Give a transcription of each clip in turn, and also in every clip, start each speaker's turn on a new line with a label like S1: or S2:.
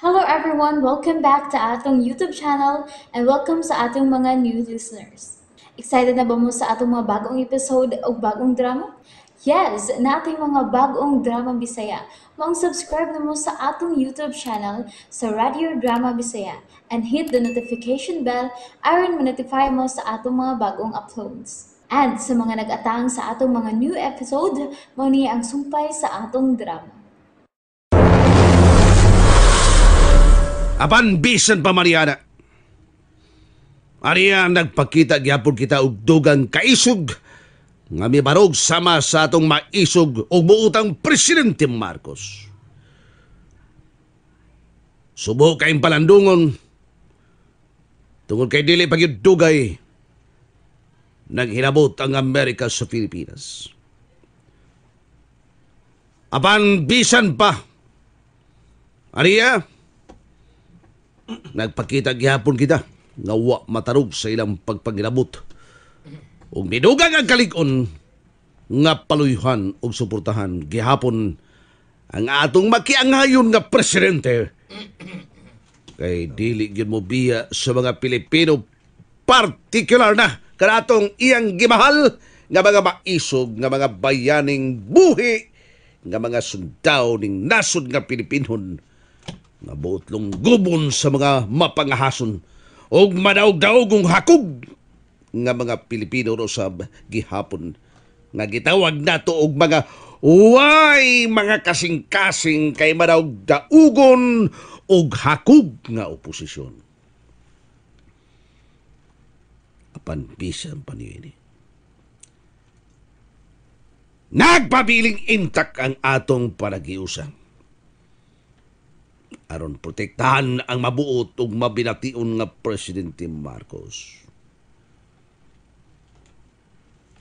S1: Hello everyone! Welcome back to atong YouTube channel and welcome sa atong mga new listeners. Excited na ba mo sa atong mga bagong episode o bagong drama? Yes! Nating mga bagong drama Bisaya. Maong subscribe na mo sa atong YouTube channel sa Radio Drama Bisaya and hit the notification bell aron ma-notify mo sa atong mga bagong uploads. And sa mga nag-atang sa atong mga new episode, mao ni ang sumpay sa atong drama.
S2: Apan bisan pa Mariana. Ariya nagpakita gyapon kita og dugang kaisog nga mibarog sama sa atong maisog og buotang Presidente Marcos. Subo kayong palandungon tungod kay dili pa gyud dugay naghinabot ang Amerika sa Pilipinas. Apan bisan pa ariya nagpakita gihapon kita nga wa matarog sa ilang pagpangilabot ug midugang ang kalig-on nga paluyhan ug suportahan gihapon ang atong makiangayon nga presidente kay dili gyud mo biya sa mga Pilipino, partikular na kanatong iyang gimahal nga mga maisog nga mga bayaning buhi nga mga sundao ning nasod nga Pilipinon nga buotlong gubon sa mga mapangahason ug madaog-daogong hakog nga mga Pilipino rosab gihapon nga gitawag nato og mga way mga kasing-kasing kay madaog-daugon og hakog nga oposisyon. Apan bisan pa niini, nagpabiling intak ang atong panagiusa aron protektahan ang mabuot ug mabination nga Presidente Marcos.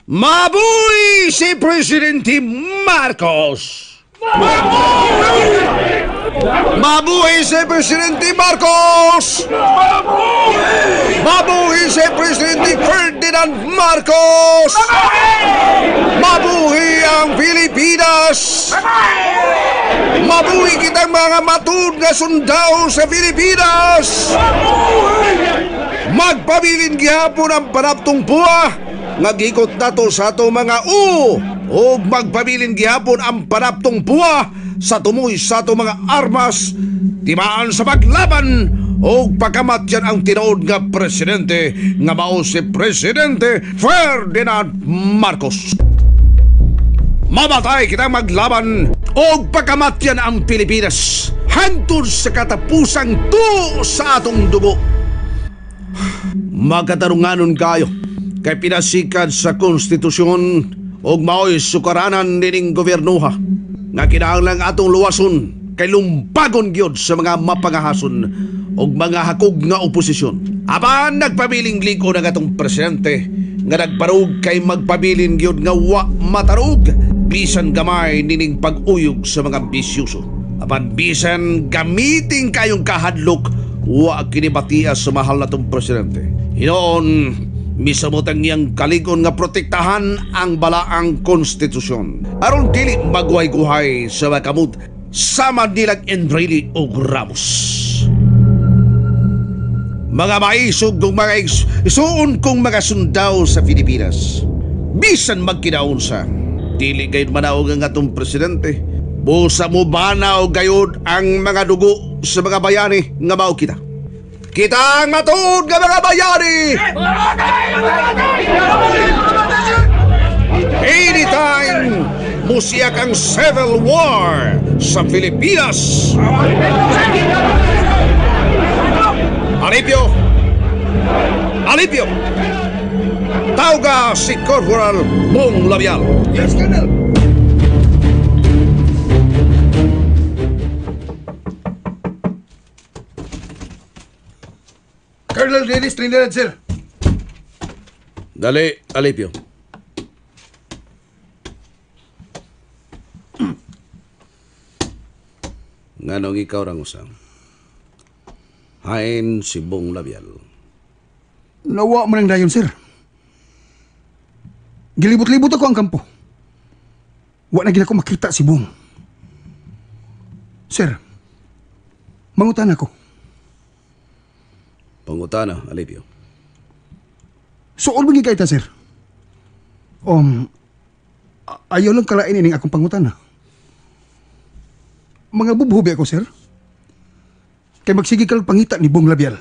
S2: Mabuhi si Presidente Marcos! Mabuhi! Mabuhi si Presidente Marcos! Mabuhi! Mabuhi si Presidente Ferdinand Marcos! Mabuhi ang Pilipinas! Mabuhi kitang mga matud nga sundao sa Pilipinas! Magpabilin gihapon ang panaptong buwa nga gikot nato sa ato mga u ug magpabilin gihapon ang panaptong buwa sa tumoy sa ato mga armas timaan sa paglaban ug pagkamatyan ang tinuod nga presidente nga mao si Presidente Ferdinand Marcos. Mamatay kitang maglaban og pagkamatyan ang Pilipinas hangtod sa katapusang tuo sa atong dugo. Makatarunganon kayo kay pinasikat sa konstitusyon og maoy sukaranan nining gobyernoha nga kinahanglang atong luwason kay lumpagon gyud sa mga mapangahason og mga hakog nga oposisyon. Apan nagpabiling lig-on ang atong presidente nga nagbarog kay magpabilin gyud nga wa matarog bisan gamay nining pag-uyog sa mga ambisyoso. Apan bisan gamitin kayong kahadlok wa kini batia sa mahal natong presidente. Hinoon misamot ang iyang kalig-on nga protektahan ang balaang konstitusyon aron dili magway-guhay sa makamot sama nilang Enrile ug Ramos. Mga maisog kong mga isuon kong mga sundao sa Pilipinas, bisan magkinaunsa, dili gayud manaog ang atong presidente. Busa mo banaw gayud ang mga dugo sa mga bayani nga mao kita. Kita ang matuod nga mga bayani! Anytime, musiak ang civil war sa Pilipinas! Alipio! Alipio! Tawga si Corporal Bong Labial.
S3: Yes, Colonel! Colonel Dennis Trinidad, sir.
S2: Dali, Alipio. Nganong ikaw rang usang? Hain si Bong Labial.
S3: Nawa mo nang dayon, sir. Gilibot-libot ako ang kampo. Wa na gid ako makita si Bong. Sir, Mangutan ako.
S2: Pangutana, Alipio.
S3: Suol mo gid, sir. Ayaw lang kalain ining akong pangutana. Mga bubhubi ako, sir. Kay magsige kag pangita ni Bong Labial.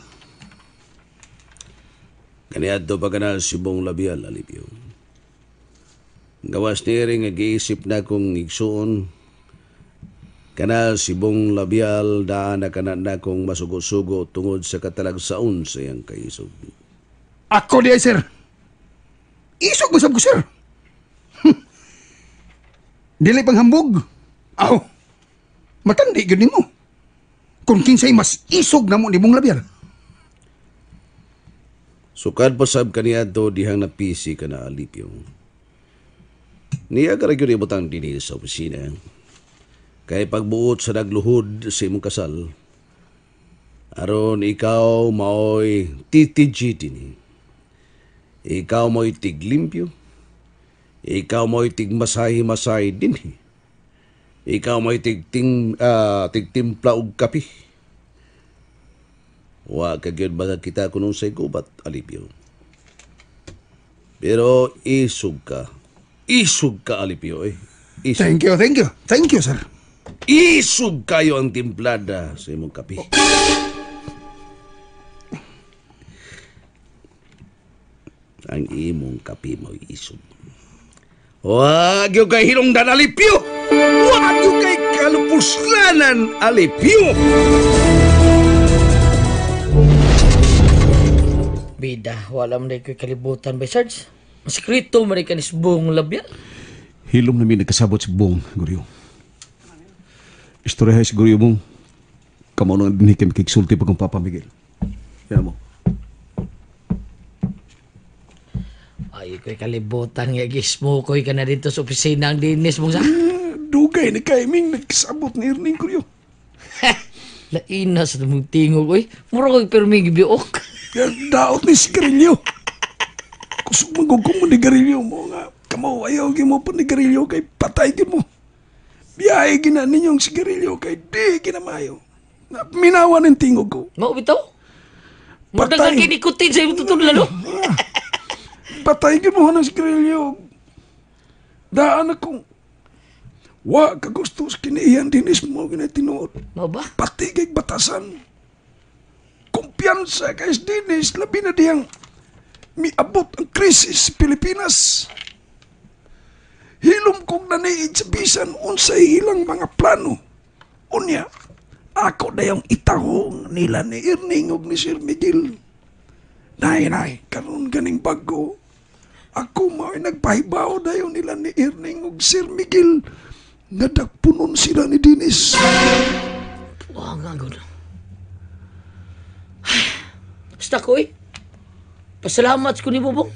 S2: Kaniadto pa ka na si Bong Labial, Alipio. Gawas ni rin nga giisip na kong igsuon. Kana si Bong Labial daan na kana na kong masugo-sugo tungod sa katalagsaon sa iyang kaisog.
S3: Ako di ay, sir. Isog mo sab ko, sir. Dili pang hambog. Aw. Matandi gyud nimo. Kung kinsay mas isog namo ni Bong Labial.
S2: Sukad pa sab kaniadto dihang napisi ka na, Alipio. Niya ka ra gyud ibutang dinhi sa opisina. Kay pagbuot sa nagluhod sa imong kasal, aron ikaw maoy TTG dinhi. Ikaw maoy tiglimpyo. Ikaw maoy tigmasahi-masahi dinhi. Ikaw maoy tigtimpla og kape. Wa ka gyud makakita kun unsay gubat, Alipio. Pero isog ka. Isog ka, Alipio, eh. Isog.
S3: Thank you, thank you. Thank you, sir.
S2: Isog kayo ang timplada sa imong kape. Ang imong kape mo'y isog. Wag yung kay hinungdan, Alipio! Wag yung kay kalupuslanan, Alipio!
S4: Bida, wala man ko'y kalibutan ba, Sarge? Masikreto man ka ni Bong Labial.
S5: Hilom namin nagkasabot si Bong, Guryo. Istorya si Guryo mong kamo nang dinhi kay makigsulti pag Papa Miguel. Yan mo.
S4: Ay, ko'y kalibutan nga gismo ko'y ka na dito sa opisina ang dinis mong sa...
S5: Dugay ni kay ming nagkasabot ni Erning, Guryo.
S4: Laina sa mong tingog, oy. Mura ko'y pirmi gibiok.
S5: Daot ni sigarilyo. Kusog magugong mo ni garilyo mo nga. Kamo, ayaw mo pa ni garilyo kay patay mo. Biyahe gina ninyong sigarilyo kay di ginamayo. Minawa ng tingog ko.
S4: Mao bitaw? Madagan kay nikotin sa imong tutudlan, no?
S5: Patay gid mo ng sigarilyo. Daan akong wa ka gusto sa kiniiyan dinis mo ginatinuod.
S4: Mao ba?
S5: Pati kay batasan. Kumpiyansa kay Dinis, labi na diyang miabot ang krisis sa Pilipinas. Hilom kong naniid sa bisan unsay ilang mga plano. Unya, ako na yung itahong nila ni Erning ug ni Sir Miguel. Nay, nay, karon ganing bago. Ako mao'y nagpahibaw dayon nila ni Erning ug Sir Miguel. Nadagpunon sila ni Dinis.
S4: Wah, nga gud. Basta ko eh. Pasalamat ko ni Bobong.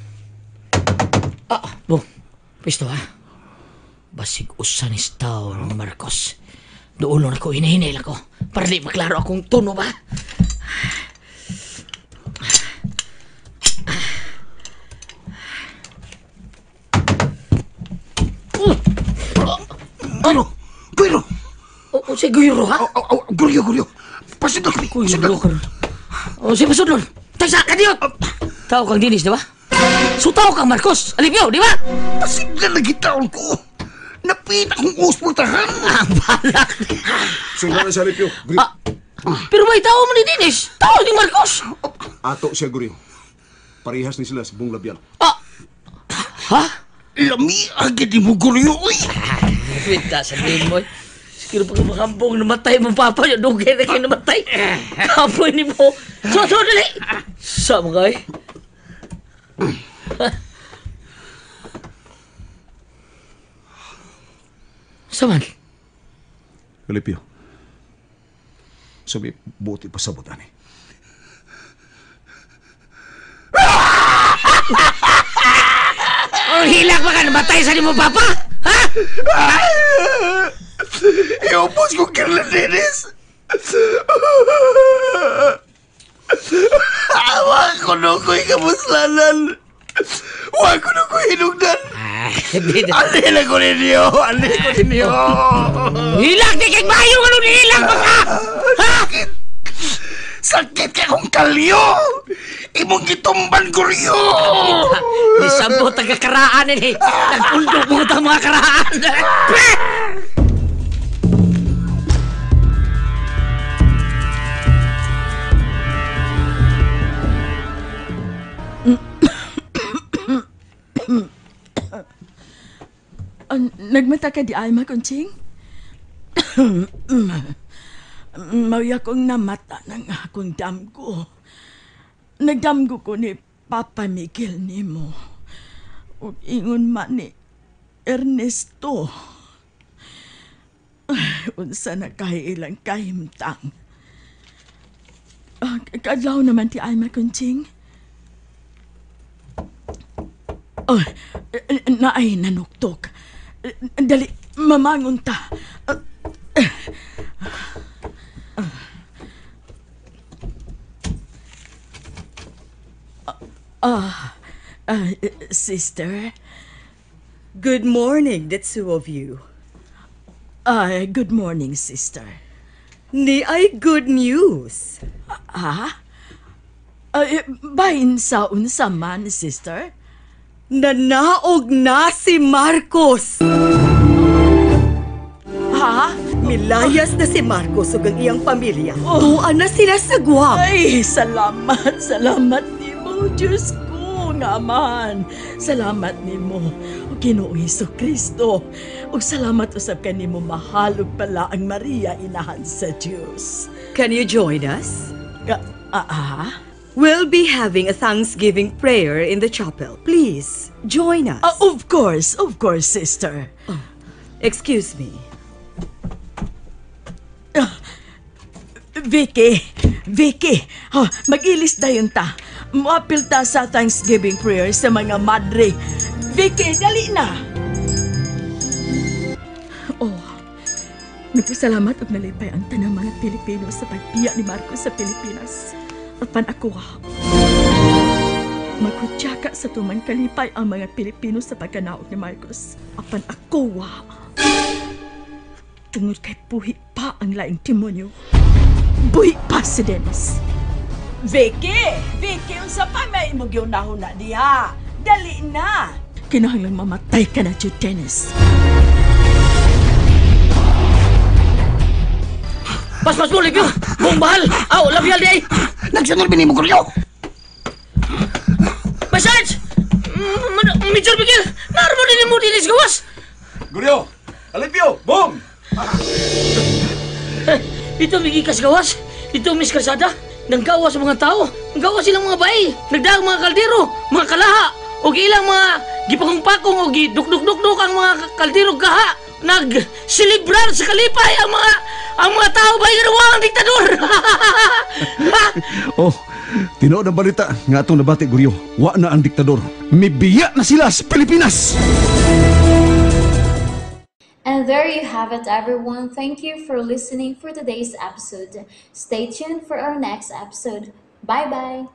S4: Ah, Bong. Pisto ha. Basig usan is tao ni Marcos. Doon ako, hinahinay ako. Para di maklaro akong tono ba?
S3: Ano? Guiro!
S4: O, si Guiro ha?
S3: Guryo, Guryo. Pasudlo kami.
S4: Guiro ka. O, si Pasudlo. Tagsa ka diyo! Tao kang Dinis, di ba? So tao kang Marcos. Alipyo, di ba?
S3: Pasudlo na gitaon ko. Napita akong uspultahan.
S4: Ang balak.
S5: Sundan na sa Alipio.
S4: Ah, pero may tao mo ni Dinis. Tao ni Marcos.
S5: Ato siya, Guryo. Parehas ni sila sa Bong Labial.
S4: Ah! Ha?
S3: Lami agad mo, Guryo. Uy!
S4: Wita, sabihin mo. Siguro pag makambong namatay mong papa niya, dugay na kayo namatay. Kapoy ni mo. So, so, dali! Sa mga eh. Saman?
S5: Alipio. Sabi, buti pa sabot, ani.
S4: Ang hilak ba ka namatay sa ni mo, papa? Ha?
S3: Iubos ko Colonel Dennis. Awa ko na ko'y kamuslanan. Wa ko na ko'y hinugdan. Alila ko ninyo! Alila ko ninyo!
S4: Hilak di kay bayo nga nung hilak ba ka? Ha?
S3: Sakit kay akong kalyo! Imong gitumban, Guryo!
S4: Nisabot ang kakaraan ini. Nagpundok mo itang mga karaan.
S6: Nagmata ka di ay makunching? Mauya kong namata ng akong damgo. Nagdamgo ko ni Papa Miguel nimo. Ug ingon man ni Ernesto. Ay, unsa na kay ilang kahimtang. Kadlaw naman ti ay makunching. Oh, naay nanuktok. Dali, mamangon ta. Sister.
S7: Good morning, the two of you.
S6: Good morning, sister.
S7: Ni ay good news.
S6: Ha? Bahin sa unsa man, sister?
S7: Nanaog na si Marcos.
S6: Ha?
S7: Milayas na si Marcos ug ang iyang pamilya. Tuan na sila sa Guam.
S6: Ay, salamat, salamat nimo, Diyos ko nga man. Salamat nimo, o Ginoong Hesus Kristo. Ug salamat usab kanimo mahal ug pala ang Maria inahan sa Dios.
S7: Can you join us?
S6: Ah?
S7: We'll be having a Thanksgiving prayer in the chapel. Please, join us.
S6: Of course, sister.
S7: Excuse me.
S6: Vicky, Vicky, oh, mag-ilis dayon ta. Muapil ta sa Thanksgiving prayer sa mga madre. Vicky, dali na! Oh, nagpasalamat ug nalipay ang tanang mga Pilipino sa pagbiya ni Marcos sa Pilipinas. Apan ako ha, maghudyaka sa tumang kalipay ang mga Pilipino sa pagkanaog ni Marcos. Apan ako wa. Tungod kay buhi pa ang laing demonyo. Buhi pa si Dennis. Vicky! Vicky, unsa pa may imong giunahon na diha? Dali na! Kinahanglan mamatay ka na, Jude Dennis.
S4: Paspas mo, Lipyo! Bong bahal! Aw, labial di ay!
S3: Nagsunod ni mo, Guryo!
S4: Basarge! Major Miguel! Naroon mo din mo dinis gawas!
S8: Guryo! Alipyo! Bong!
S4: Dito migikas gawas! Dito mis kalsada! Nanggawa sa mga tao! Nanggawa silang mga bae! Nagdaang mga kaldero! Mga kalaha! O ilang mga gipakong-pakong o gidukduk-dukduk ang mga kaldero gaha! Nagsilibrar sa kalipay ang mga tao ba ginawa ang diktador?
S8: Oh, tinuod ang balita nga atong nabati, Guryo. Wa na ang diktador. Mibiya na sila sa Pilipinas!
S1: And there you have it, everyone. Thank you for listening for today's episode. Stay tuned for our next episode. Bye-bye!